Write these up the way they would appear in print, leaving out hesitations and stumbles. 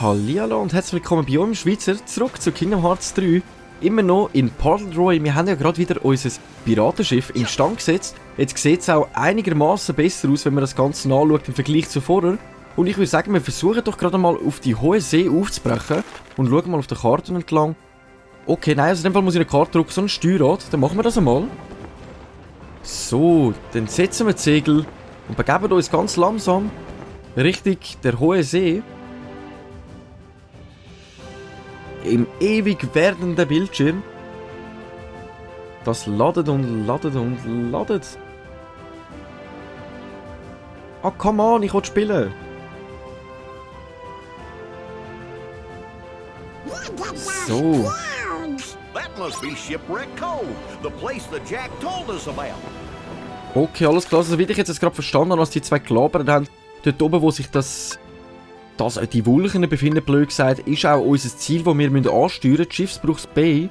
Hallihallo und herzlich willkommen bei uns im Schweizer, zurück zu Kingdom Hearts 3. Immer noch in Portal Roy. Wir haben ja gerade wieder unser Piratenschiff instand gesetzt. Jetzt sieht es auch einigermaßen besser aus, wenn man das Ganze anschaut im Vergleich zu vorher. Und ich würde sagen, wir versuchen doch gerade mal auf die hohe See aufzubrechen und schauen mal auf der Karte entlang. Okay, nein, also in dem Fall muss ich eine Karte drücken, so ein Steuerrad. Dann machen wir das einmal. So, dann setzen wir die Segel und begeben uns ganz langsam Richtung der hohe See. Im ewig werdenden Bildschirm. Das ladet und ladet und ladet. Ah, come on, ich will spielen. So. Okay, alles klar. Also, wie ich jetzt gerade verstanden habe, was die zwei gelabert haben, dort oben, wo sich die Wulchen befinden, blöd gesagt, ist auch unser Ziel, das wir ansteuern müssen, die Schiffsbruchs-Bay.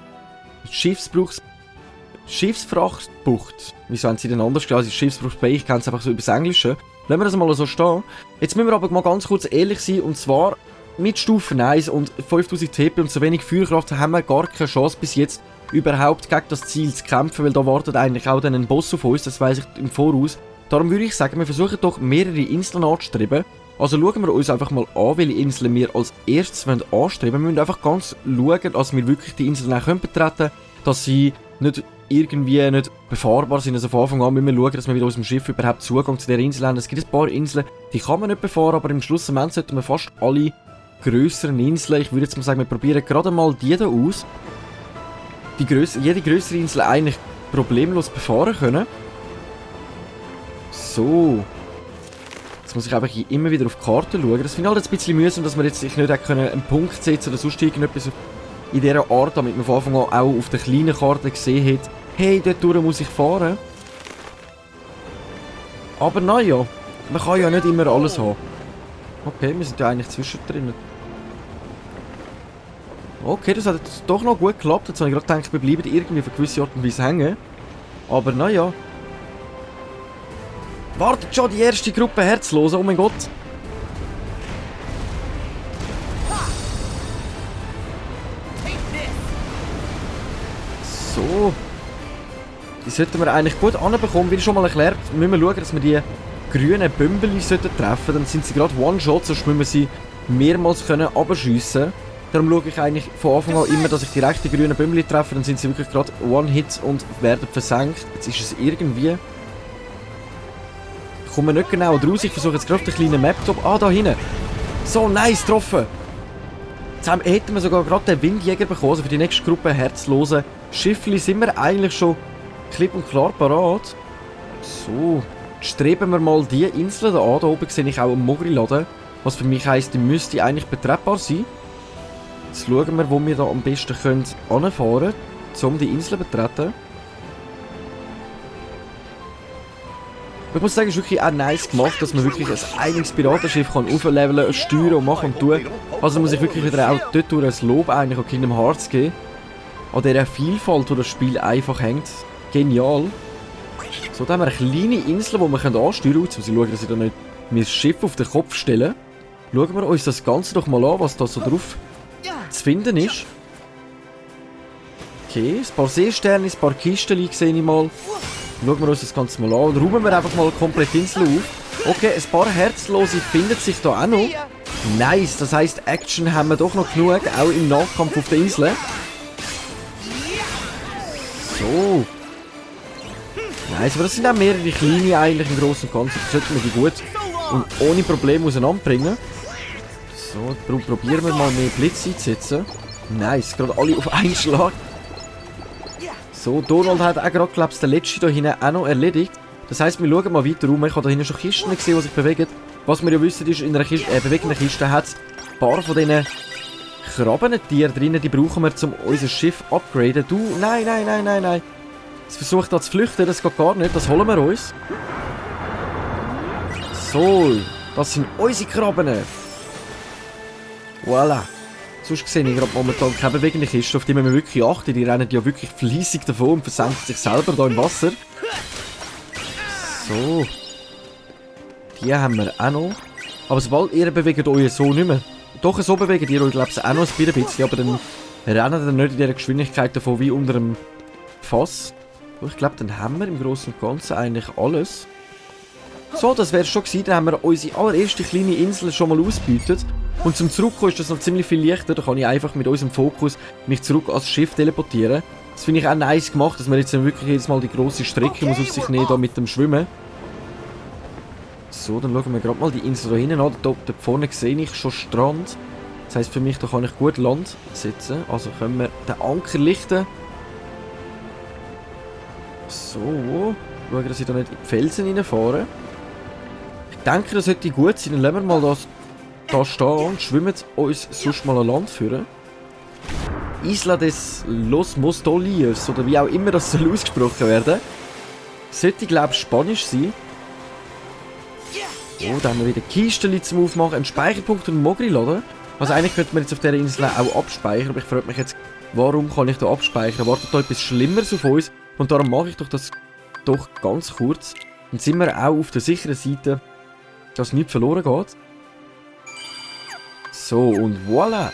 Schiffsfrachtbucht. Wieso haben sie denn anders gesagt? Schiffsbruchs-Bay, ich kenne es einfach so übers Englische. Lassen wir das mal so stehen. Jetzt müssen wir aber mal ganz kurz ehrlich sein, und zwar mit Stufe 1 und 5000 TP und so wenig Feuerkraft haben wir gar keine Chance bis jetzt überhaupt gegen das Ziel zu kämpfen, weil da wartet eigentlich auch dann ein Boss auf uns, das weiss ich im Voraus. Darum würde ich sagen, wir versuchen doch mehrere Inseln anzustreben. Also schauen wir uns einfach mal an, welche Inseln wir als erstes anstreben. Wir müssen einfach ganz schauen, dass wir wirklich die Inseln auch betreten können, dass sie nicht irgendwie nicht befahrbar sind. Also von Anfang an müssen wir schauen, dass wir mit unserem Schiff überhaupt Zugang zu dieser Insel haben. Es gibt ein paar Inseln, die kann man nicht befahren, aber im Schlussendlich sollten wir fast alle grösseren Inseln, ich würde jetzt mal sagen, wir probieren gerade mal die hier aus, jede grössere Insel eigentlich problemlos befahren können. So. Jetzt muss ich einfach immer wieder auf die Karte schauen. Das finde ich halt ein bisschen mühsam, dass wir jetzt nicht einen Punkt setzen oder sonst irgendetwas in dieser Art, damit man von Anfang an auch auf der kleinen Karte gesehen hat, hey, dort durch muss ich fahren. Aber naja, man kann ja nicht immer alles haben. Okay, wir sind ja eigentlich zwischendrin. Okay, das hat jetzt doch noch gut geklappt. Jetzt habe ich gerade gedacht, wir bleiben irgendwie auf eine gewisse Art und Weise hängen. Aber naja. Wartet schon die erste Gruppe Herzlosen, oh mein Gott. So. Die sollten wir eigentlich gut anbekommen. Wie schon mal erklärt, müssen wir schauen, dass wir die grünen Bümbeli treffen sollten. Dann sind sie gerade One-Shot, sonst müssen wir sie mehrmals abschiessen. Darum schaue ich eigentlich von Anfang an immer, dass ich die rechten grünen Bümbeli treffe. Dann sind sie wirklich gerade One-Hit und werden versenkt. Jetzt ist es irgendwie... Ich komme nicht genau raus. Ich versuche jetzt gerade auf den kleinen Map-Top. Ah, da hinten. So, nice, getroffen. Jetzt hätten wir sogar gerade den Windjäger bekommen. Also für die nächste Gruppe herzlose Schiffli sind wir eigentlich schon klipp und klar parat. So, streben wir mal die Insel da an. Da oben sehe ich auch einen Mogri-Laden. Was für mich heisst, die müsste eigentlich betretbar sein. Jetzt schauen wir, wo wir da am besten anfahren können, um die Insel zu betreten. Ich muss sagen, es ist wirklich auch nice gemacht, dass man wirklich ein eigenes Piratenschiff aufleveln kann, steuern und machen und tun. Also muss ich wirklich wieder auch dort durch ein Lob eigentlich an Kingdom Hearts geben. An dieser Vielfalt, die das Spiel einfach hängt. Genial. So, da haben wir eine kleine Insel, die wir ansteuern können. Jetzt muss ich schauen, dass ich da nicht mein Schiff auf den Kopf stelle. Schauen wir uns das Ganze doch mal an, was da so drauf zu finden ist. Okay, ein paar Seesterne, ein paar Kisten sehe ich mal. Schauen wir uns das Ganze mal an und räumen wir einfach mal komplett die Insel auf. Okay, ein paar Herzlose finden sich da auch noch. Nice, das heisst, Action haben wir doch noch genug, auch im Nachkampf auf der Insel. So. Nice, aber das sind auch mehrere kleine eigentlich im Großen und Ganzen. Das sollten wir die gut und ohne Probleme auseinanderbringen. So, darum probieren wir mal mehr Blitz einzusetzen. Nice, gerade alle auf einen Schlag. So, Donald hat auch gerade, glaube ich, den letzten hier hinten auch noch erledigt. Das heisst, wir schauen mal weiter rum. Ich habe da hinten schon Kisten gesehen, die sich bewegen. Was wir ja wissen, ist, in einer bewegenden Kiste hat es ein paar von diesen Krabbentieren drin. Die brauchen wir, um unser Schiff upgraden. Du, nein, nein, nein, nein, nein. Jetzt versucht da zu flüchten, das geht gar nicht. Das holen wir uns. So, das sind unsere Krabben. Voilà. Sonst sehe ich gerade momentan keine bewegende Kiste, auf die man wirklich achtet. Die rennen ja wirklich fleissig davon und versenken sich selber hier im Wasser. So. Die haben wir auch noch. Aber sobald ihr bewegt euch so nicht mehr. Doch, so bewegt ihr euch, glaube ich, auch noch ein bisschen, aber dann rennen ihr nicht in dieser Geschwindigkeit davon wie unter dem Fass. Ich glaube, dann haben wir im Großen und Ganzen eigentlich alles. So, das wäre es schon gewesen. Dann haben wir unsere allererste kleine Insel schon mal ausgebeutet. Und zum Zurückkommen ist das noch ziemlich viel leichter. Da kann ich einfach mit unserem Fokus mich zurück ans Schiff teleportieren. Das finde ich auch nice gemacht, dass man jetzt wirklich jedes Mal die grosse Strecke muss auf sich nehmen da mit dem Schwimmen. So, dann schauen wir gerade mal die Insel da hinten an. Da vorne sehe ich schon Strand. Das heisst für mich, da kann ich gut Land setzen. Also können wir den Anker lichten. So, schauen, dass ich da nicht in die Felsen reinfahre. Ich denke, das sollte gut sein. Dann lassen wir mal das da stehen und schwimmen uns sonst mal an Land führen. Isla des Los Mostolios, oder wie auch immer das soll ausgesprochen werden. Sollte, glaube ich, Spanisch sein. Oh, da haben wir wieder Kisten zum Aufmachen, einen Speicherpunkt und einen Mogri-Laden. Also eigentlich könnte man jetzt auf dieser Insel auch abspeichern, aber ich frage mich jetzt, warum kann ich da abspeichern? Wartet da etwas Schlimmeres auf uns? Und darum mache ich doch das doch ganz kurz. Dann sind wir auch auf der sicheren Seite, dass nichts verloren geht. So, und voilà.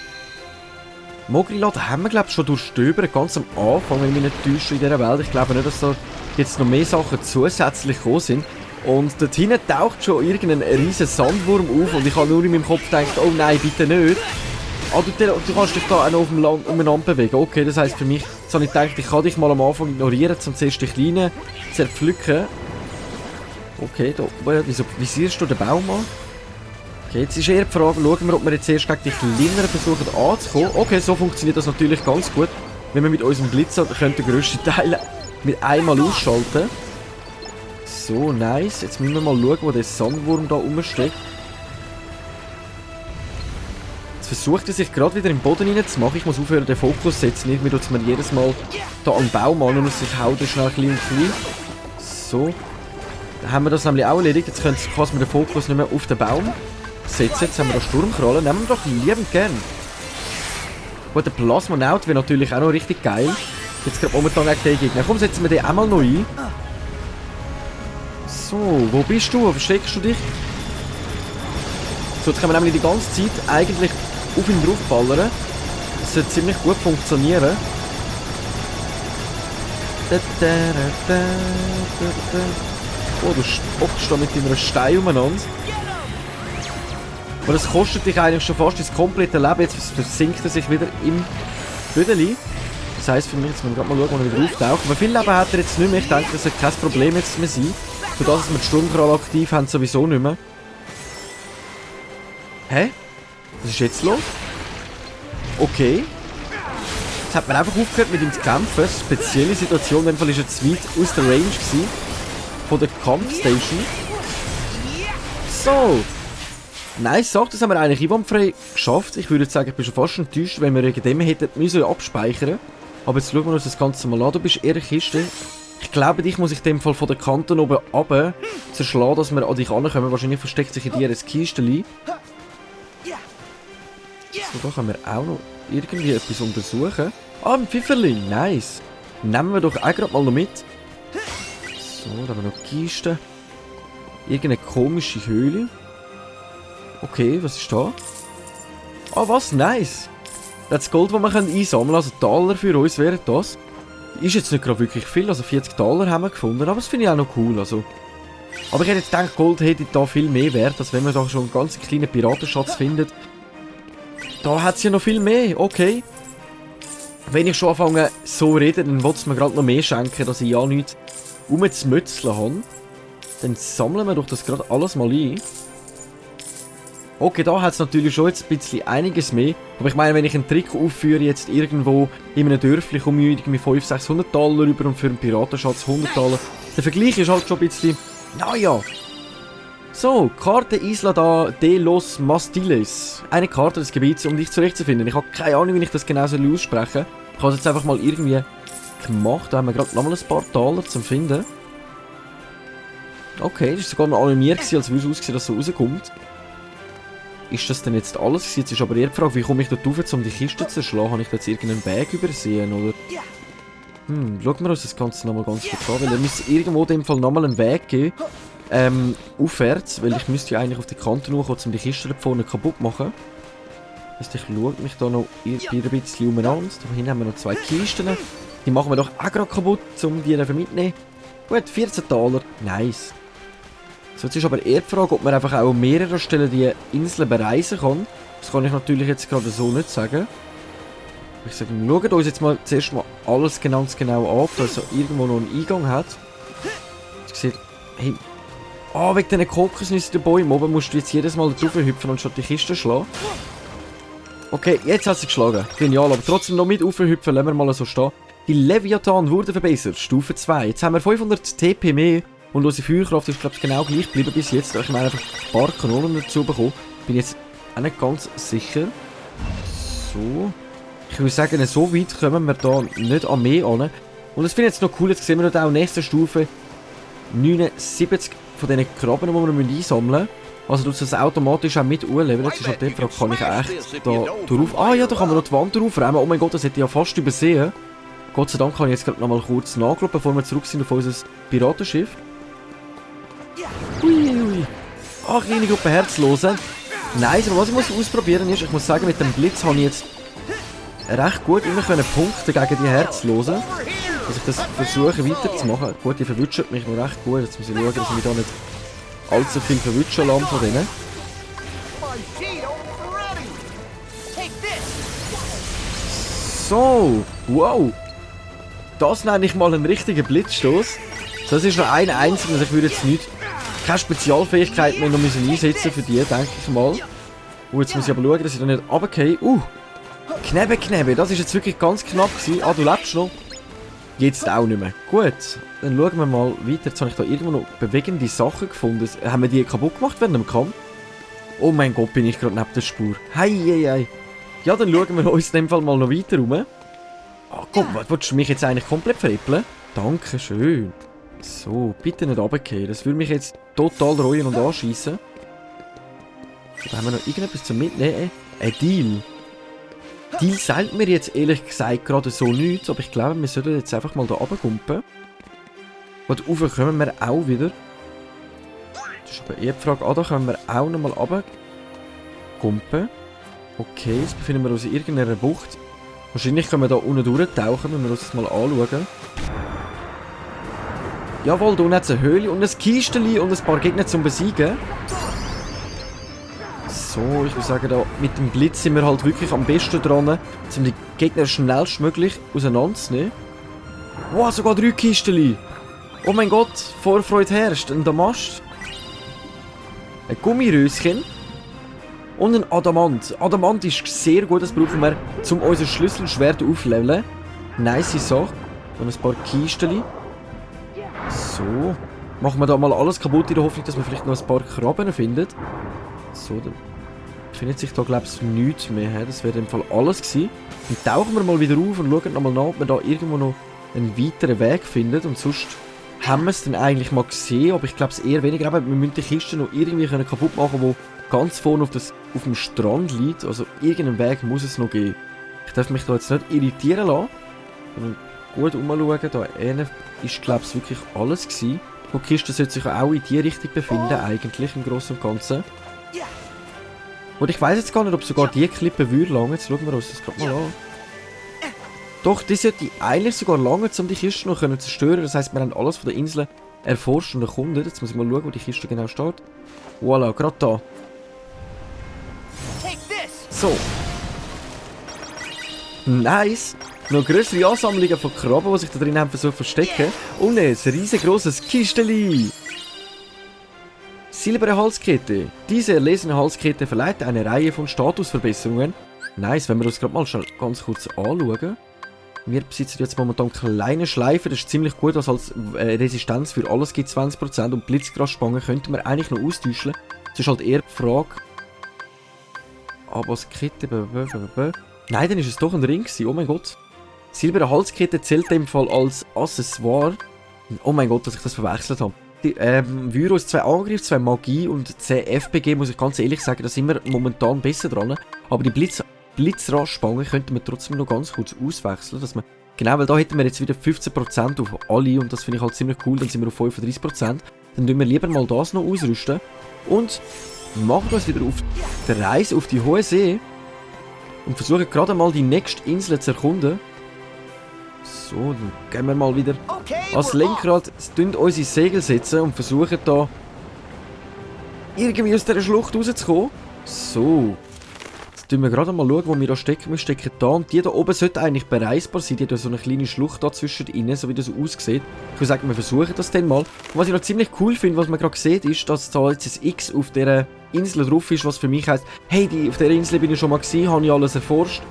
Mogri-Laden haben wir, glaube ich, schon durchstöbert, ganz am Anfang, wenn wir nicht täuschen in dieser Welt. Ich glaube nicht, dass da jetzt noch mehr Sachen zusätzlich gekommen sind. Und dort hinten taucht schon irgendein riesen Sandwurm auf und ich habe nur in meinem Kopf gedacht, oh nein, bitte nicht. Ah, du kannst dich da auch noch auf dem Land umeinander bewegen. Okay, das heisst für mich, jetzt habe ich gedacht, ich kann dich mal am Anfang ignorieren, um zuerst die Kleinen zu zerpflücken. Okay, da wieso visierst du den Baum an? Okay, jetzt ist eher die Frage, schauen wir, ob wir jetzt erst gegen die Kleineren versuchen anzukommen. Okay, so funktioniert das natürlich ganz gut. Wenn wir mit unserem Glitzer den grössten Teil mit einmal ausschalten. So, nice. Jetzt müssen wir mal schauen, wo der Sandwurm da rumsteckt. Jetzt versucht er sich gerade wieder im Boden reinzumachen. Ich muss aufhören, den Fokus zu setzen. Irgendwie tut es mir jedes Mal da an den Baum an und ich hau da schnell ein bisschen und klein. So. Dann haben wir das nämlich auch erledigt. Jetzt kann man den Fokus nicht mehr auf den Baum setzen. Jetzt haben wir da Sturmkrallen. Nehmen wir doch liebend gern. Gut, der Plasmonaut wäre natürlich auch noch richtig geil. Jetzt gerade momentan gegen den Gegner. Komm, setzen wir den auch mal noch ein. So, wo bist du? Wo versteckst du dich? So, jetzt können wir nämlich die ganze Zeit eigentlich auf ihn draufballern. Das sollte ziemlich gut funktionieren. Oh, du spockst da mit deiner Stein umeinander. Aber das kostet dich eigentlich schon fast das komplette Leben. Jetzt versinkt er sich wieder im Bödeli. Das heisst für mich, jetzt müssen wir gerade mal schauen, wo er wieder auftaucht. Aber viel Leben hat er jetzt nicht mehr. Ich denke, das sollte kein Problem jetzt mehr sein. Für das, dass wir die Sturmkrall aktiv haben, sowieso nicht mehr. Hä? Was ist jetzt los? Okay. Jetzt hat man einfach aufgehört mit ihm zu kämpfen. Spezielle Situation, in dem Fall war er zu weit aus der Range gewesen. Von der Kampfstation. So. Nice Sache, das haben wir eigentlich einwandfrei geschafft. Ich würde sagen, ich bin schon fast enttäuscht, wenn wir wegen dem hätten müssen abspeichern. Aber jetzt schauen wir uns das Ganze mal an. Du bist eher eine Kiste. Ich glaube, dich muss ich in dem Fall von der Kante oben runter zerschlagen, dass wir an dich rankommen. Wahrscheinlich versteckt sich in dir ein Kistchen. So, da können wir auch noch irgendwie etwas untersuchen. Ah, ein Pfifferling, nice. Nehmen wir doch auch gerade mal noch mit. So, da haben wir noch Kisten. Irgendeine komische Höhle. Okay, was ist da? Ah, was? Nice. Das Gold, das wir einsammeln können, also Taler für uns wäre das. Ist jetzt nicht gerade wirklich viel, also 40 Taler haben wir gefunden, aber das finde ich auch noch cool. Also. Aber ich hätte jetzt gedacht, Gold hätte da viel mehr Wert, als wenn man da schon einen ganz kleinen Piratenschatz findet. Da hat es ja noch viel mehr, okay. Wenn ich schon anfange so reden, dann will es mir gerade noch mehr schenken, dass ich ja nichts rumzumützeln habe. Dann sammeln wir doch das gerade alles mal ein. Okay, da hat es natürlich schon jetzt ein bisschen einiges mehr. Aber ich meine, wenn ich einen Trick aufführe, jetzt irgendwo in einem Dörfli, komme ich irgendwie 500-600 Taler rüber und für einen Piratenschatz 100 Taler. Der Vergleich ist halt schon ein bisschen... Naja. So, Karte Isla de los Mastiles. Eine Karte des Gebiets, um dich zurechtzufinden. Ich habe keine Ahnung, wie ich das genau aussprechen soll. Ich habe es jetzt einfach mal irgendwie gemacht. Da haben wir gerade nochmal ein paar Taler zum Finden. Okay, das war sogar noch animiert, als würde es aussehen, dass es so rauskommt. ist das denn jetzt alles gewesen? Jetzt ist aber eher die Frage, wie komme ich dort rauf, um die Kiste zu erschlagen? Habe ich da jetzt irgendeinen Weg übersehen, oder? Schauen wir uns das Ganze nochmal ganz kurz an, weil er müsste irgendwo in dem Fall nochmal einen Weg geben. Aufwärts, weil ich müsste ja eigentlich auf die Kante hochkommen, um die Kiste da vorne kaputt zu machen. Das heißt, ich schaue mich da noch ein bisschen umeinander. Da hinten haben wir noch 2 Kisten. Die machen wir doch auch gerade kaputt, um die dann mitzunehmen. Gut, 14 $. Nice. So, jetzt ist aber eher die Frage, ob man einfach auch an mehreren Stellen die Insel bereisen kann. Das kann ich natürlich jetzt gerade so nicht sagen. Ich sage, wir schauen uns jetzt mal zuerst mal alles ganz genau an, ob da so irgendwo noch einen Eingang hat. Ich sehe, hey, wegen diesen Kokosnüssen der Bäume oben musst du jetzt jedes Mal drauf hüpfen und statt die Kiste schlagen. Okay, jetzt hat sie geschlagen. Genial, aber trotzdem noch mit aufhüpfen, lassen wir mal so stehen. Die Leviathan wurde verbessert, Stufe 2. Jetzt haben wir 500 TP mehr und unsere Feuerkraft ist, glaube ich, genau gleich geblieben bis jetzt. Ich meine, einfach ein paar Kanonen dazu bekommen. Bin jetzt auch nicht ganz sicher. So. Ich würde sagen, so weit kommen wir da nicht an mehr an. Und das finde ich jetzt noch cool, jetzt sehen wir da auch nächste Stufe 79 von diesen Krabben, die wir einsammeln müssen. Also du das automatisch auch mit leveln. Jetzt ist halt die Frage, kann ich echt da drauf... Ah ja, da kann man noch die Wand draufräumen. Oh mein Gott, das hätte ich ja fast übersehen. Gott sei Dank kann ich jetzt gerade noch mal kurz nachschauen, bevor wir zurück sind auf unser Piratenschiff. Ui. Ach, kleine Gruppe Herzlose. Nice, aber was ich muss ausprobieren ist, ich muss sagen, mit dem Blitz habe ich jetzt recht gut immer Punkte gegen die Herzlosen. Dass ich das versuche weiterzumachen. Gut, die verwutschen mich noch recht gut. Jetzt muss ich schauen, dass ich mich da nicht allzu viel verwutschen lasse von denen. So, wow. Das nenne ich mal einen richtigen Blitzstoß. Das ist noch ein einziger, also ich würde jetzt nicht... Keine Spezialfähigkeit mehr noch einsetzen für die, denke ich mal. Jetzt muss ich aber schauen, dass ich da nicht runtergehe. Knebe, das ist jetzt wirklich ganz knapp gewesen. Ah, du lebst noch. Jetzt auch nicht mehr. Gut, dann schauen wir mal weiter. Jetzt habe ich da irgendwo noch bewegende Sachen gefunden. Haben wir die kaputt gemacht während dem Kampf? Oh mein Gott, bin ich gerade neben der Spur. Hei. Ja, dann schauen wir uns in dem Fall mal noch weiter rum. Ah, komm, willst du mich jetzt eigentlich komplett veräppeln? Dankeschön. So, bitte nicht runtergehen. Das würde mich jetzt total reuen und anschießen. Da haben wir noch irgendetwas zum Mitnehmen. Ein Deal. Deal sagt mir jetzt ehrlich gesagt gerade so nichts, aber ich glaube, wir sollten jetzt einfach mal da runterkumpen. Und rauf kommen wir auch wieder. Das ist aber eher die Frage, da können wir auch nochmal runterkumpen. Okay, jetzt befinden wir uns in irgendeiner Bucht. Wahrscheinlich können wir da unten durchtauchen, wenn wir uns das mal anschauen. Jawohl, da unten hat es eine Höhle und ein Kisteli und ein paar Gegner zum Besiegen. So, ich würde sagen, da mit dem Blitz sind wir halt wirklich am besten dran, um die Gegner schnellstmöglich auseinanderzunehmen. Wow, sogar 3 Kisteli! Oh mein Gott, Vorfreude herrscht. Ein Damast. Ein Gummiröschen. Und ein Adamant. Adamant ist sehr gut, das brauchen wir, um unser Schlüsselschwert aufzuleveln. Nice Sache. Und ein paar Kisteli. So. Machen wir da mal alles kaputt in der Hoffnung, dass wir vielleicht noch ein paar Krabben finden. So, dann findet sich da, glaube ich, nichts mehr. Das wäre in dem Fall alles gewesen. Dann tauchen wir mal wieder auf und schauen nochmal nach, ob wir da irgendwo noch einen weiteren Weg finden. Und sonst haben wir es dann eigentlich mal gesehen, aber ich glaube es eher weniger. Aber wir müssen die Kiste noch irgendwie kaputt machen, die ganz vorne auf dem Strand liegt. Also irgendeinen Weg muss es noch geben. Ich darf mich da jetzt nicht irritieren lassen, sondern gut umschauen. Da ist, glaube ich, wirklich alles gewesen. Die Kiste sollte sich auch in die Richtung befinden, eigentlich im Großen und Ganzen. Und ich weiss jetzt gar nicht, ob sogar die Klippe würde langen. Jetzt schauen wir uns das gerade mal an. Doch, die sollte eigentlich sogar langen, um die Kiste noch zu zerstören. Das heisst, wir haben alles von der Insel erforscht und erkundet. Jetzt muss ich mal schauen, wo die Kiste genau steht. Voilà, gerade da. So. Nice. Noch größere Ansammlungen von Krabben, die sich da drin haben versucht zu verstecken. Und ein riesengroßes Kisteli. Silberne Halskette. Diese erlesene Halskette verleiht eine Reihe von Statusverbesserungen. Nice, wenn wir uns gerade mal ganz kurz anschauen. Wir besitzen jetzt momentan kleine Schleifen, das ist ziemlich gut, was als Resistenz für alles gibt, 20%. Und Blitzgrassspangen könnten wir eigentlich noch austauschen. Das ist halt eher die Frage. Aber das Kette... Nein, dann ist es doch ein Ring gewesen, oh mein Gott. Silberne Halskette zählt in dem Fall als Accessoire. Oh mein Gott, dass ich das verwechselt habe. Virus, 2 Angriff, 2 Magie und 10 FPG, muss ich ganz ehrlich sagen, da sind wir momentan besser dran. Aber die Blitzrastspange könnten wir trotzdem noch ganz kurz auswechseln, dass wir, genau, weil da hätten wir jetzt wieder 15% auf alle und das finde ich halt ziemlich cool, dann sind wir auf 35%. Dann tun wir lieber mal das noch ausrüsten und machen uns wieder auf der Reise auf die hohe See und versuchen gerade mal die nächste Insel zu erkunden. So, dann gehen wir mal wieder als Lenkrad unsere Segel setzen und versuchen da irgendwie aus dieser Schlucht rauszukommen. So. Jetzt schauen wir gerade mal, wo wir da stecken. Wir stecken da und die da oben sollte eigentlich bereisbar sein. Die hat da so eine kleine Schlucht da zwischendrin, so wie das aussieht. Ich würde sagen, wir versuchen das dann mal. Und was ich noch ziemlich cool finde, was man gerade sieht, ist, dass da jetzt ein X auf dieser Insel drauf ist, was für mich heisst, hey, auf dieser Insel bin ich schon mal gewesen, habe ich alles erforscht.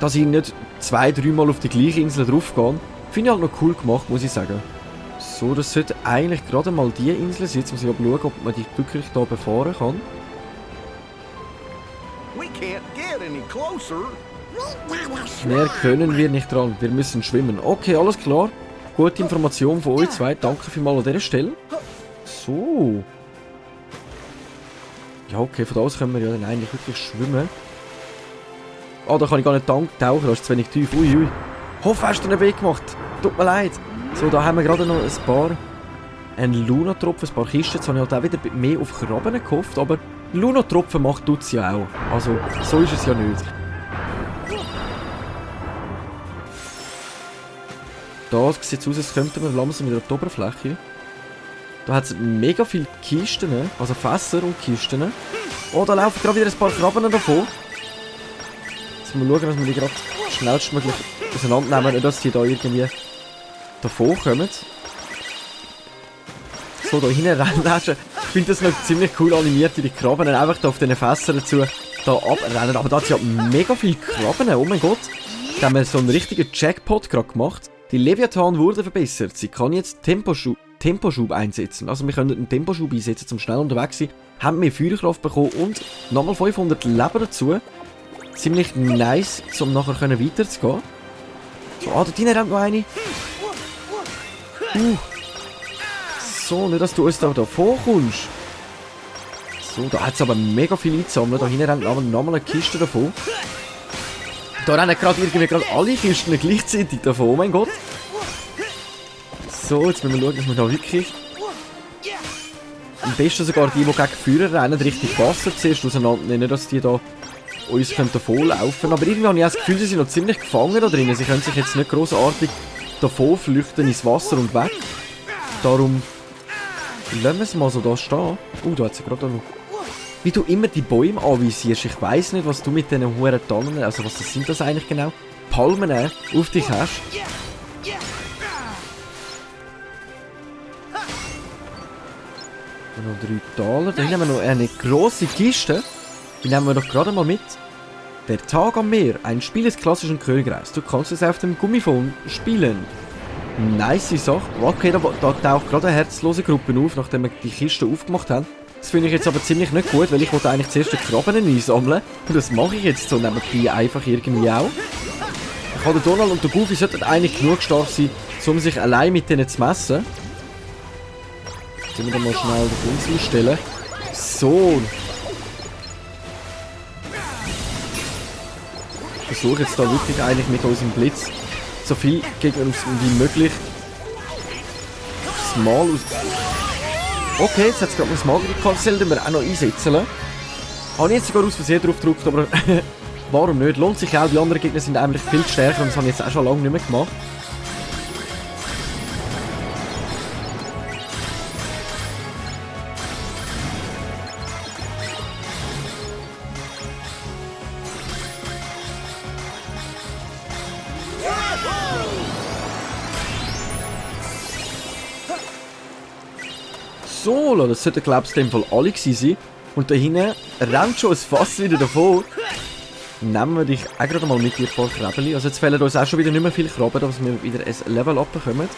Dass ich nicht 2-3 Mal auf die gleiche Insel draufgehe, finde ich halt noch cool gemacht, muss ich sagen. So, das sollte eigentlich gerade mal die Insel sein. Jetzt muss ich aber schauen, ob man die wirklich hier befahren kann. Mehr können wir nicht dran, wir müssen schwimmen. Okay, alles klar. Gute Information von euch zwei, danke vielmals an dieser Stelle. So. Ja, okay, von da aus können wir ja dann eigentlich wirklich schwimmen. Ah, da kann ich gar nicht tauchen, das ist zu wenig tief. Uiui. Hoffe, hast du einen Weg gemacht. Tut mir leid. So, da haben wir gerade noch ein paar... Ein Lunatropfen, ein paar Kisten. Jetzt habe ich halt auch wieder mehr auf Krabben gehofft, aber Lunatropfen macht tut's ja auch. Also, so ist es ja nicht. Da sieht es aus, als könnten wir langsam wieder auf die Oberfläche. Da hat es mega viele Kisten, also Fässer und Kisten. Oh, da laufen gerade wieder ein paar Krabben davon. Jetzt müssen wir schauen, dass wir die gerade schnellstmöglich auseinandernehmen, nicht dass die da irgendwie davon kommen. So, da hinten rennen. Ich finde das noch ziemlich cool animiert, wie die Krabben einfach da auf diesen Fässern dazu da abrennen. Aber da hat es ja mega viele Krabben, oh mein Gott. Da haben wir so einen richtigen Jackpot gerade gemacht. Die Leviathan wurde verbessert. Sie kann jetzt Temposchub einsetzen. Also wir können einen Temposchub einsetzen, um schnell unterwegs zu sein. Haben mehr Feuerkraft bekommen und nochmal 500 Leben dazu. Ziemlich nice, um nachher weiterzugehen. So, da drinnen rennt noch eine. So, nicht, dass du uns da vorkommst. So, da hat es aber mega viel eingesammelt. Da hinten rennt nochmal eine Kiste davon. Da rennen gerade alle Kisten gleichzeitig davon. Oh mein Gott. So, jetzt müssen wir schauen, dass wir da wirklich... Am besten sogar die gegen Führer rennen, richtig Wasser zuerst auseinandernehmen, nicht, dass die da uns davonlaufen können. Aber irgendwie habe ich das Gefühl, sie sind noch ziemlich gefangen da drinnen. Sie können sich jetzt nicht grossartig davon flüchten ins Wasser und weg. Darum lassen wir es mal so da stehen. Da hat sie gerade noch... Wie du immer die Bäume anvisierst. Ich weiss nicht, was du mit diesen hohen Tannen, also was sind das eigentlich genau? Palmen auf dich hast. Und noch 3 Taler. Da haben wir noch eine grosse Kiste. Die nehmen wir doch gerade mal mit. Der Tag am Meer. Ein Spiel des klassischen Königreichs. Du kannst es auf dem Gummiphone spielen. Nice Sache. Okay, da taucht gerade eine herzlose Gruppe auf, nachdem wir die Kiste aufgemacht haben. Das finde ich jetzt aber ziemlich nicht gut, weil ich wollte eigentlich zuerst die Krabben einsammeln. Und das mache ich jetzt so nebenbei einfach irgendwie auch. Ich habe der Donald und der Goofy sollten eigentlich genug stark sein, um sich allein mit denen zu messen. Jetzt müssen wir dann mal schnell auf uns stellen. So. Ich versuche jetzt da wirklich eigentlich mit unserem Blitz so viel gegen uns wie möglich das Mal aus... Okay, jetzt hat es gerade noch das Magier-Karussell, das wir auch noch einsetzen. Habe ich jetzt sogar aus Versehen drauf gedrückt, aber warum nicht? Lohnt sich auch, die anderen Gegner sind eigentlich viel stärker und das habe ich jetzt auch schon lange nicht mehr gemacht. So, das sollte glaube ich in dem Fall alle gewesen sein. Und da hinten rennt schon ein Fass wieder davon. Nehmen wir dich auch gerade mal mit, die paar Krabben. Also jetzt fehlen uns auch schon wieder nicht mehr viele Krabben, dass wir wieder ein Level-Up bekommen.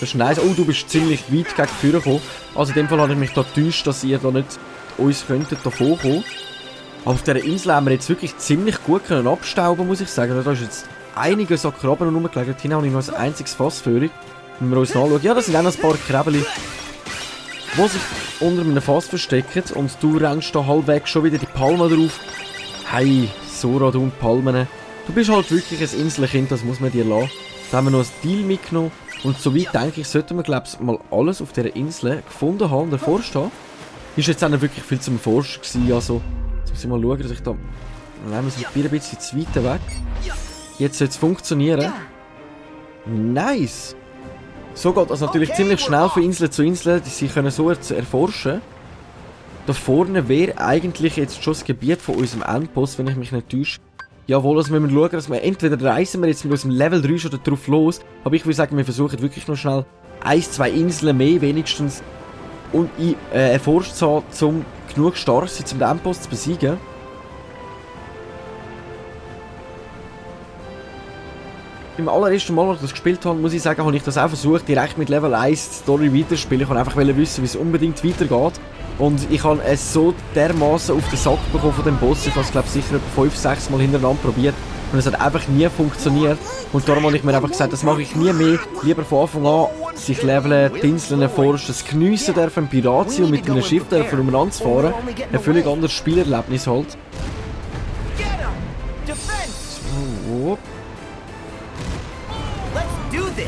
Das ist nice. Oh, du bist ziemlich weit gegen Führer gekommen. Also in dem Fall habe ich mich da getäuscht, dass ihr da nicht uns könntet davon kommen. Aber auf dieser Insel haben wir jetzt wirklich ziemlich gut können abstauben, muss ich sagen. Da ist jetzt einiges an Krabben rumgelegt. Hinten habe ich noch ein einziges Fass für euch. Wenn wir uns anschauen. Ja, das sind auch noch ein paar Krebeli, die sich unter einem Fass verstecken. Und du rennst da halbwegs schon wieder die Palmen drauf. Hey, Sora, du und Palmen. Du bist halt wirklich ein Inselkind, das muss man dir lassen. Da haben wir noch ein Deal mitgenommen. Und soweit denke ich, sollten wir, glaube ich, mal alles auf dieser Insel gefunden haben und erforscht haben. Ist jetzt auch nicht wirklich viel zum Erforschen gewesen, also... Jetzt muss ich mal schauen, dass ich da... Nein, wir sind ein bisschen zu weit weg. Jetzt sollte es funktionieren. Nice! So geht das natürlich ziemlich schnell von Insel zu Insel, die sie können so erforschen. Da vorne wäre eigentlich jetzt schon das Gebiet von unserem Endboss, wenn ich mich nicht täusche. Jawohl, also müssen wir schauen, dass wir entweder reisen wir jetzt mit unserem Level 3 schon drauf los, aber ich würde sagen, wir versuchen wirklich noch schnell 1-2 Inseln mehr wenigstens und erforscht zu haben, um genug stark zu sein, um den Endboss zu besiegen. Beim allerersten Mal, als ich das gespielt habe, muss ich sagen, habe ich das auch versucht, direkt mit Level 1 die Story weiterzuspielen. Ich wollte einfach wissen, wie es unbedingt weitergeht. Und ich habe es so dermaßen auf den Sack bekommen von dem Boss. Ich habe es, glaube ich, sicher 5-6 Mal hintereinander probiert. Und es hat einfach nie funktioniert. Und darum habe ich mir einfach gesagt, das mache ich nie mehr. Lieber von Anfang an sich leveln, die Inseln erforschen, das geniessen dürfen, Pirat sein und mit einem Schiff dürfen umeinander zu fahren. Ein völlig anderes Spielerlebnis halt. So.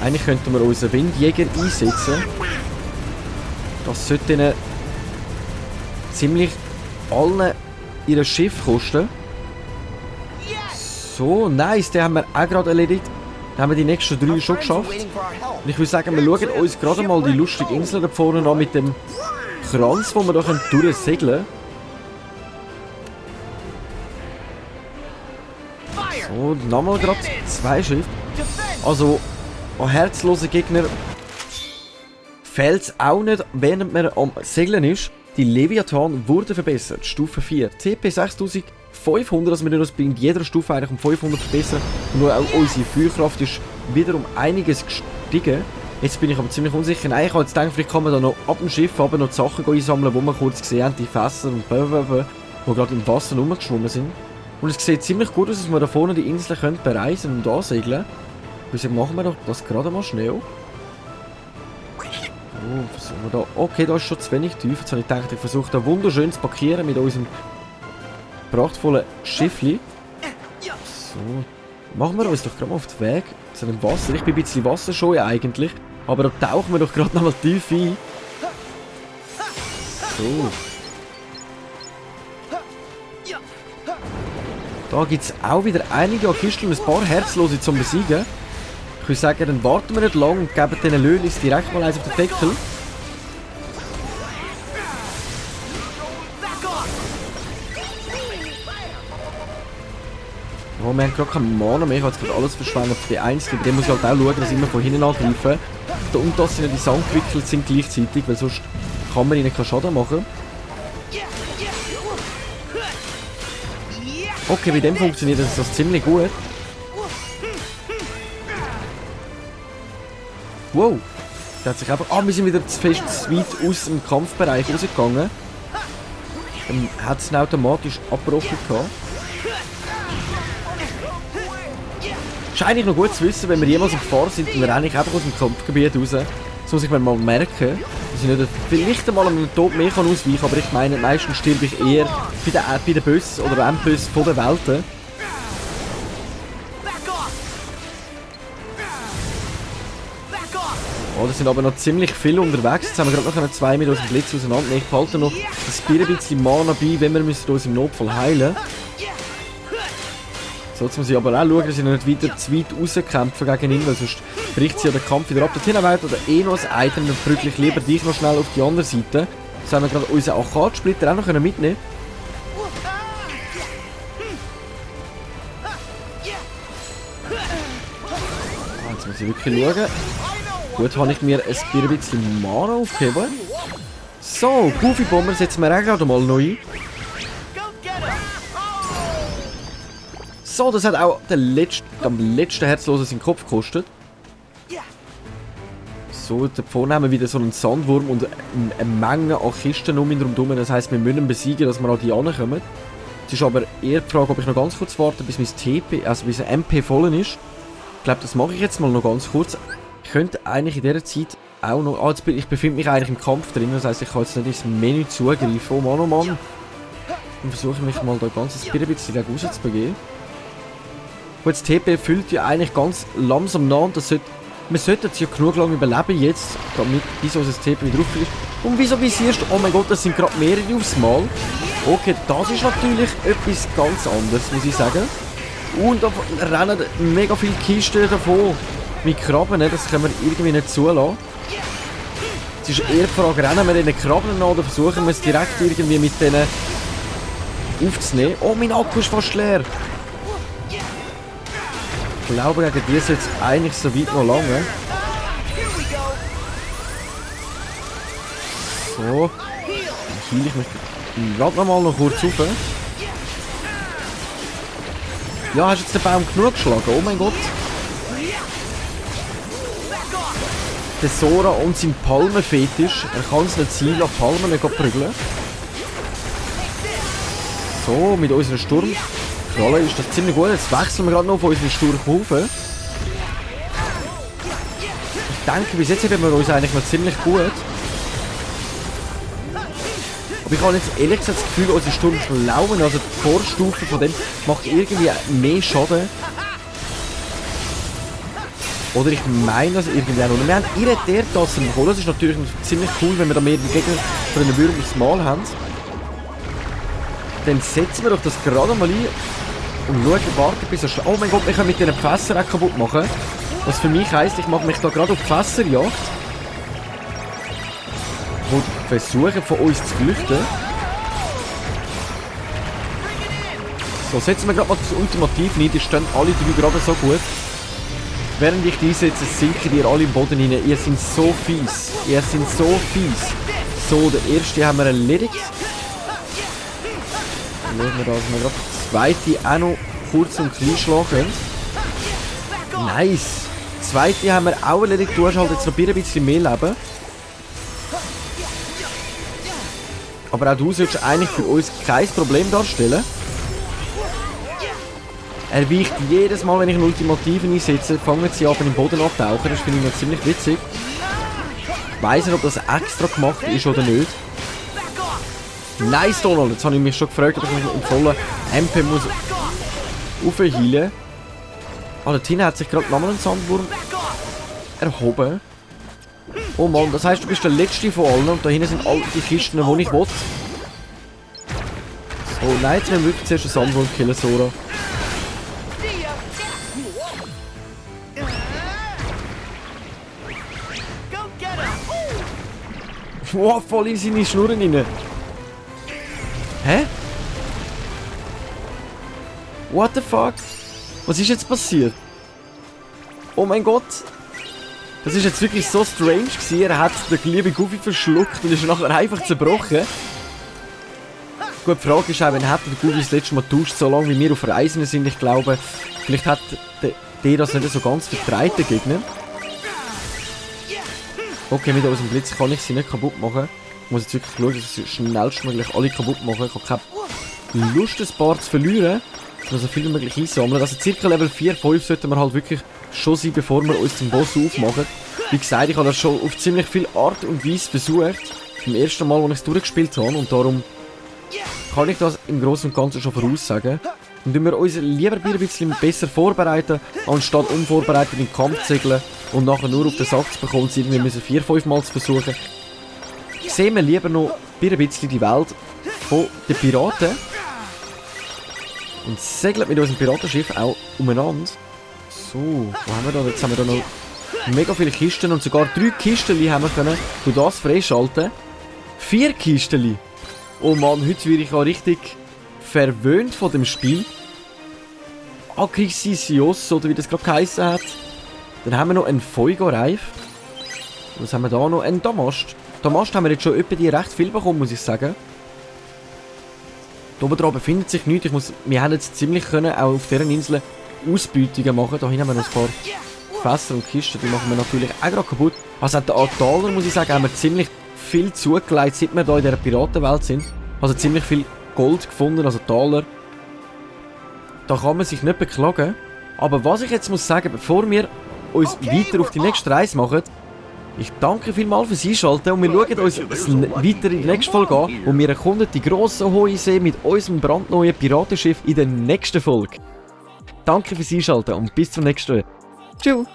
Eigentlich könnten wir unseren Windjäger einsetzen. Das sollte ihnen ziemlich allen ihr Schiff kosten. So, nice, den haben wir auch gerade erledigt. Dann haben wir die nächsten 3 schon geschafft. Und ich würde sagen, wir schauen uns gerade mal die lustige Insel da vorne an mit dem Kranz, wo wir da durchsegeln können. So, nochmal gerade 2 Schiffe. Also, an herzlose Gegner fehlt es auch nicht, während man am Segeln ist. Die Leviathan wurde verbessert, Stufe 4. CP 6500, also wir uns bei jeder Stufe eigentlich um 500 verbessern. Und nur auch unsere Feuerkraft ist wieder um einiges gestiegen. Jetzt bin ich aber ziemlich unsicher. Nein, ich habe jetzt gedacht, vielleicht kann man da noch ab dem Schiff aber noch die Sachen einsammeln, die wir kurz gesehen haben, die Fässer und blablabla, die gerade im Wasser rumgeschwommen sind. Und es sieht ziemlich gut aus, dass wir da vorne die Insel bereisen und ansegeln. Wieso machen wir doch das gerade mal schnell? Oh, versuchen wir da. Okay, da ist schon zu wenig tief. Jetzt habe ich gedacht, ich versuche da wunderschön zu parkieren mit unserem prachtvollen Schiffli. So. Machen wir uns doch gerade mal auf den Weg zu dem Wasser. Ich bin ein bisschen wasserscheu eigentlich. Aber da tauchen wir doch gerade noch mal tief ein. So. Da gibt es auch wieder einige Kisten und ein paar Herzlose zum Besiegen. Ich würde sagen, dann warten wir nicht lang und geben diesen Lölis direkt mal eins auf den Deckel. Oh, wir haben gerade keinen Mana mehr, ich habe jetzt gerade alles verschwendet für die Einzelne. Bei dem muss ich halt auch schauen, dass ich immer von hinten angreifen. Und dass sie nicht in den Sand gewickelt sind gleichzeitig, weil sonst kann man ihnen keinen Schaden machen. Okay, bei dem funktioniert das ziemlich gut. Wow, der hat sich einfach... Ah, wir sind wieder zu fest zu weit aus dem Kampfbereich rausgegangen. Dann hat es ihn automatisch abgebrochen gehabt. Ist eigentlich noch gut zu wissen, wenn wir jemals in Gefahr sind, dann renne ich einfach aus dem Kampfgebiet raus. Das muss ich mir mal merken, dass ich nicht vielleicht einmal einem Tod mehr ausweichen kann, aber ich meine, meistens stirb ich eher bei den Bössen oder Endbossen von der Welten. Oh, da sind aber noch ziemlich viele unterwegs. Jetzt haben wir gerade noch 2 mit unserem Blitz auseinander. Ich behalte noch ein bisschen Mana bei, wenn wir uns im Notfall heilen. So, jetzt muss ich aber auch schauen, dass ich nicht wieder zu weit rauskämpfe gegen ihn, weil sonst bricht sie ja den Kampf wieder ab. Dorthin weiter oder eh noch ein Item, dann drücke ich lieber dich noch schnell auf die andere Seite. Jetzt haben wir gerade unseren Arcade-Splitter auch noch mitnehmen. Jetzt muss ich wirklich schauen. Gut, habe ich mir ein bisschen Mana aufgeheben. So, Goofy Bomber setzen wir auch gerade mal neu ein. So, das hat auch am letzten Herzlosen seinen Kopf gekostet. So, da vorne haben wir wieder so einen Sandwurm und eine Menge an Kisten um ihn herum. Das heisst, wir müssen ihn besiegen, dass wir an die ankommen. Es ist aber eher die Frage, ob ich noch ganz kurz warte, bis mein TP, also bis ein MP voll ist. Ich glaube, das mache ich jetzt mal noch ganz kurz. Ich könnte eigentlich in dieser Zeit auch noch... Ah, ich befinde mich eigentlich im Kampf drin, das heisst, ich kann jetzt nicht ins Menü zugreifen. Oh Mann, oh Mann. Dann versuche ich mich mal da ganz ein bisschen gegen raus zu begeben. Gut, das TP füllt ja eigentlich ganz langsam nach und das sollte... Wir sollten es ja genug lange überleben jetzt, damit bis unser TP wieder auffällt. Und wieso visierst du? Oh mein Gott, das sind gerade mehrere aufs Mal. Okay, das ist natürlich etwas ganz anderes, muss ich sagen. Und da rennen mega viele Kisten davon. Mit Krabben, das können wir irgendwie nicht zulassen. Es ist eher die Frage, rennen wir den Krabben an oder versuchen wir es direkt irgendwie mit denen aufzunehmen. Oh, mein Akku ist fast leer. Ich glaube, gegen die ist jetzt eigentlich so weit noch lange. So. Dann heile ich mich gerade noch kurz auf. Ja, hast du jetzt den Baum genug geschlagen? Oh mein Gott. Der Sora und sein Palmenfetisch. Er kann es nicht sein, lassen Palmen nicht prügeln. So, mit unserer Sturmkralle ist das ziemlich gut. Jetzt wechseln wir gerade noch von unseren Sturmkufen. Ich denke, bis jetzt haben wir uns eigentlich noch ziemlich gut. Aber ich habe jetzt ehrlich gesagt das Gefühl, unsere Sturmschlauben, also die Vorstufe von dem, macht irgendwie mehr Schaden. Oder ich meine das irgendwie auch noch. Wir haben Irritiertassen bekommen. Das ist natürlich ziemlich cool, wenn wir da mehrere Gegner für einen Würfel aufs Mal haben. Dann setzen wir doch das gerade mal ein und schauen, warten bis er schlägt. Oh mein Gott, wir können mit diesen Fässern auch kaputt machen. Was für mich heisst, ich mache mich da gerade auf die Fässerjagd. Die versuchen von uns zu flüchten. So, setzen wir gerade mal das Ultimativ rein. Die stehen alle drei gerade so gut. Während ich die einsetze, sinken ihr alle im Boden rein. Ihr seid so fies. Ihr seid so fies. So, der erste haben wir erledigt. Dann schauen wir da, dass wir gerade den zweiten auch noch kurz und klein schlagen. Nice. Den zweiten haben wir auch erledigt. Du hast halt jetzt noch ein bisschen mehr Leben. Aber auch du solltest eigentlich für uns kein Problem darstellen. Er weicht jedes Mal, wenn ich einen Ultimativen einsetze, fangen sie an, im Boden abtauchen. Das finde ich noch ziemlich witzig. Ich weiss nicht, ob das extra gemacht ist oder nicht. Nice, Donald! Jetzt habe ich mich schon gefragt, ob ich mich im vollen MP muss aufheilen. Ah, der Tina hat sich gerade nochmal einen Sandwurm erhoben. Oh Mann, das heisst, du bist der letzte von allen und da hinten sind all die Kisten, die ich will. So, nein, jetzt müssen wir wirklich zuerst einen Sandwurm killen, Sora. Wow, voll in seine Schnurren rein. Hä? What the fuck? Was ist jetzt passiert? Oh mein Gott. Das ist jetzt wirklich so strange gewesen. Er hat den lieben Goofy verschluckt und ist nachher einfach zerbrochen. Gut, die Frage ist auch, wenn hat der Goofy das letzte Mal getauscht, so lange wie wir auf Reisen sind. Ich glaube, vielleicht hat der das nicht so ganz vertreibt, der Gegner. Okay, mit unserem Blitz kann ich sie nicht kaputt machen. Ich muss jetzt wirklich schauen, dass ich schnellstmöglich alle kaputt mache. Ich habe keine Lust, ein paar zu verlieren. Ich muss so viel wie möglich einsammeln. Also circa Level 4, 5 sollten wir halt wirklich schon sein, bevor wir uns zum Boss aufmachen. Wie gesagt, ich habe das schon auf ziemlich viel Art und Weise versucht. Beim ersten Mal, als ich es durchgespielt habe. Und darum kann ich das im Großen und Ganzen schon voraussagen. Und wenn wir uns lieber ein bisschen besser vorbereiten, anstatt unvorbereitet in den Kampf zu segeln und nachher nur auf den Sack zu bekommen, irgendwie müssen 4-5 Mal zu versuchen, sehen wir lieber noch ein bisschen die Welt von den Piraten und segeln mit unserem Piratenschiff auch umeinander. So, wo haben wir da? Jetzt haben wir da noch mega viele Kisten und sogar 3 Kisten haben wir können durch das freischalten. 4 Kisten! Oh Mann, heute werde ich auch richtig verwöhnt von dem Spiel. Akrisios, oder wie das gerade geheißen hat. Dann haben wir noch einen Fuego-Reif. Was haben wir da noch? Einen Damast. Damast haben wir jetzt schon etwa die recht viel bekommen, muss ich sagen. Da oben dran befindet sich nichts. Wir haben jetzt ziemlich können auch auf dieser Insel Ausbeutungen machen. Da hinten haben wir noch ein paar Fässer und Kisten. Die machen wir natürlich auch gerade kaputt. Also der Taler, muss ich sagen, haben wir ziemlich viel zugelegt, seit wir hier in dieser Piratenwelt sind. Also ziemlich viel Gold gefunden, also Taler. Da kann man sich nicht beklagen. Aber was ich jetzt muss sagen, bevor wir uns weiter auf die nächste Reise machen. Ich danke vielmals fürs Einschalten und wir schauen uns weiter in die nächste Folge an und wir erkunden die grosse hohe See mit unserem brandneuen Piratenschiff in der nächsten Folge. Danke fürs Einschalten und bis zum nächsten Mal. Tschüss!